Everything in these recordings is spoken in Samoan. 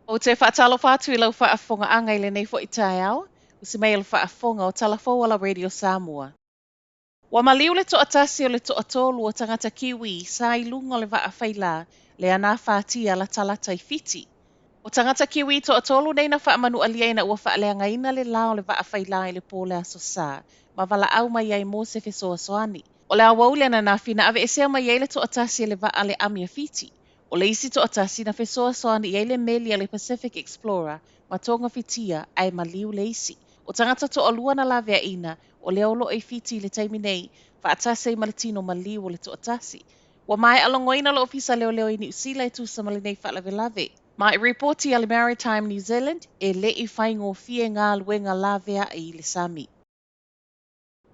Ou te faatalofa atu i lau faafofogaaga i lenei foi taeao, usi mai e le faafofoga o Tala Fou a la Radio Samoa. Ua maliu le toatasi o le toatolu o tagata Kiwi sa i luga o le vaa faila lea na afatia latalata i Fiti. O tagata Kiwi toatolu nei na faamanualia ina ua faaleagaina le la o le vaa faila i le po o le Aso Sa ma valaau mai ai mo se fesoasoani. O le aoauli ananafi na aveesea mai ai le toatasi e le vaa le Ami a Fiti. O le isi toatasi na fesoasoani i ai le meli a le Pacific Explorer ma togafitia ae maliu le isi. O tagata toalua na laveaina, o lea o lo o i Fiti i le taimi nei, faatasi ai ma le tino maliu o le toatasi. Ua maea logoina le Ofisa Leoleo i Niu Sila e tusa ma lenei faalavelave. Ma i ripoti a le Maritime New Zealand, e le i faigofie galuega laveai i le sami.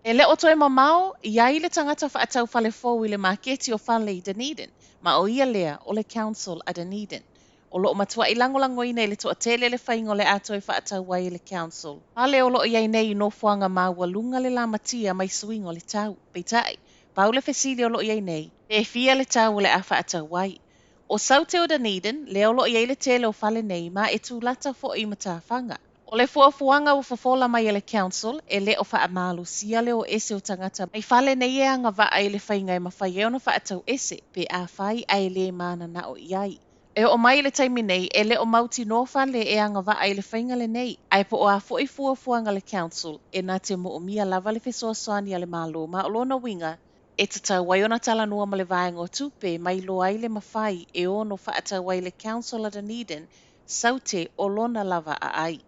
E le o toe mamao, i ai le tagata faatau fale fou i le maketi o fale i Dunedin, ma o ia lea o le Council a Dunedin. O lo o matuai lagolagoina e le toatele le faiga o le a toe faatau ai e le Council fale o lo o i ai nei i nofoaga maualuga le lamatia mai suiga o le tau. Peitai, pau le fesili o lo o i ai nei, pe fia le tau o le a faatau ai? O Saute o Dunedin, lea o lo o i ai le tele o fale nei ma e tulata foi i matafaga. O le fuafuaga ua fofola mai e le Council, e le o faamalosia le o ese o tagata mai fale nei e agavaa i le faiga e mafai ai ona faatau ese pe afai ae le mananao i ai. E oo mai i le taimi nei, e le o mautinoa fale e agavaa i le faiga lenei, ae po o a foi fuafuaga a le Council, e na te moomia lava le fesoasoani a le Malo ma o lona uiga, e tatau ai ona talanoa ma le Vaega o Tupe ma iloa ai le mafai e ono faatau ai le Council a Dunedin Saute o lona lava aai.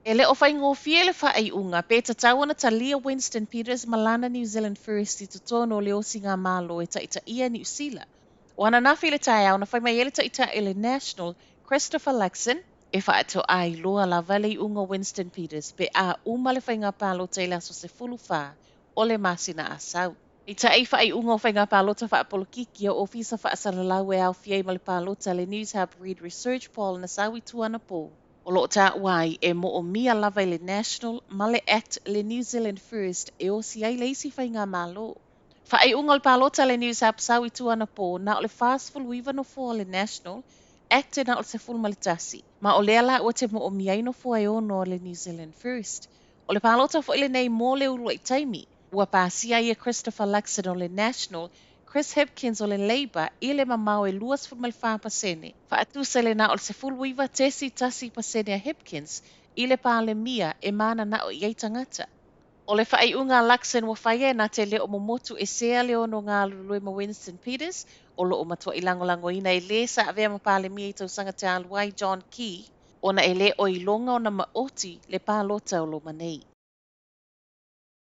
E le o faigofie le faaiuga pe tatau ona talia Winston Peters ma lana New Zealand First i totonu o le osigamalo e taitaia Niu Sila. O ananafi i le taeao na fai mai ai le taitai o le National, Christopher Luxon, e faatoa iloa lava le iuga o Winston Peters pe a uma le faiga palota i le aso 14 o le masina Asau. Peitai i faaiuga o faiga palota faapolokiki a Ofisa Faasalalau e aofia ai ma le palota a le Newshub Reid Research Poll na sau i tua anapo, o lo o taua ai e moomia lava i le National ma le Act le New Zealand First e osi ai le isi faigamalo. Faaiuga o le palota a le Newshub sau i tua anapo, na o le 49 nofoa o le National, Act e na o le 11, ma o lea la ua te moomia ai nofoa e ono o le New Zealand First. O le palota foi lenei mo le uluai taimi, ua pasia ai e Christopher Luxon o le National, Chris Hipkins o le Labour i le mamao e 24%, faatusa i le na o le 19.1% a Hipkins i le Palemia e mananao i ai tagata. O le faaiuga a Luxon ua fai e na te le o momotu esea le ono galulue ma Winston Peters, o lo o matuai lagolagoina e le sa avea ma Palemia i tausaga talu ai John Key, ona e le o iloga ona maoti le palota o loma nei.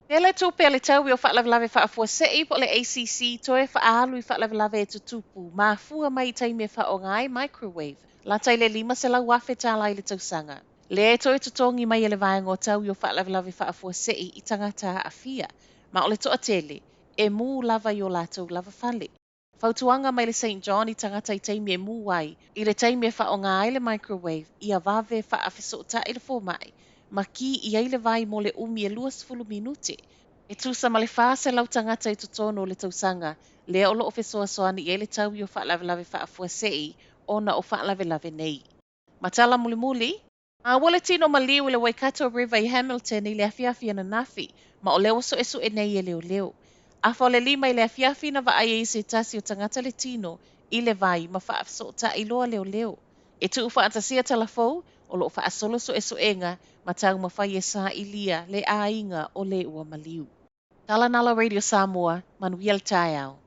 Tele tupe a le taui o faalavelave faafuasei po o le ACC toe faaalu i faalavelave e tutupu, mafua mai i taimi e faaaoga ai microwave, lata i le $500,000 i le tausaga. Lea e toe totogi mai e le vaega o taui o faalavelave faafuasei i tagata aafia, ma o le toatele, e mū lava i o latou lava fale. Fautuaga mai le Saint John i tagata i taimi e mū ai, i le taimi e faaaoga ai le microwave, ia vave faafesootai le fomai, ma kī i ai le vai mo le umi e 20 minute. E tusa ma le 400 tagata i totonu o le tausaga, lea o lo o fesoasoani i ai le taui o faalavelave faafuasei ona o faalavelave nei. Ma tala mulimuli, Maua le tino maliu i le Waikato River i Hamilton i le afiafi ananafi, ma o lea ua suesue nei e leoleo. Afa o le 5 i le afiafi na vaai ai se tasi o tagata le tino i le vai ma faafesootai loa leoleo. E tuufaatasia tala fou, o lo o faasolo suesuega ma taumafai e sailia le aiga o le ua maliu. Tala Nala Radio Samoa, manuia le taeao.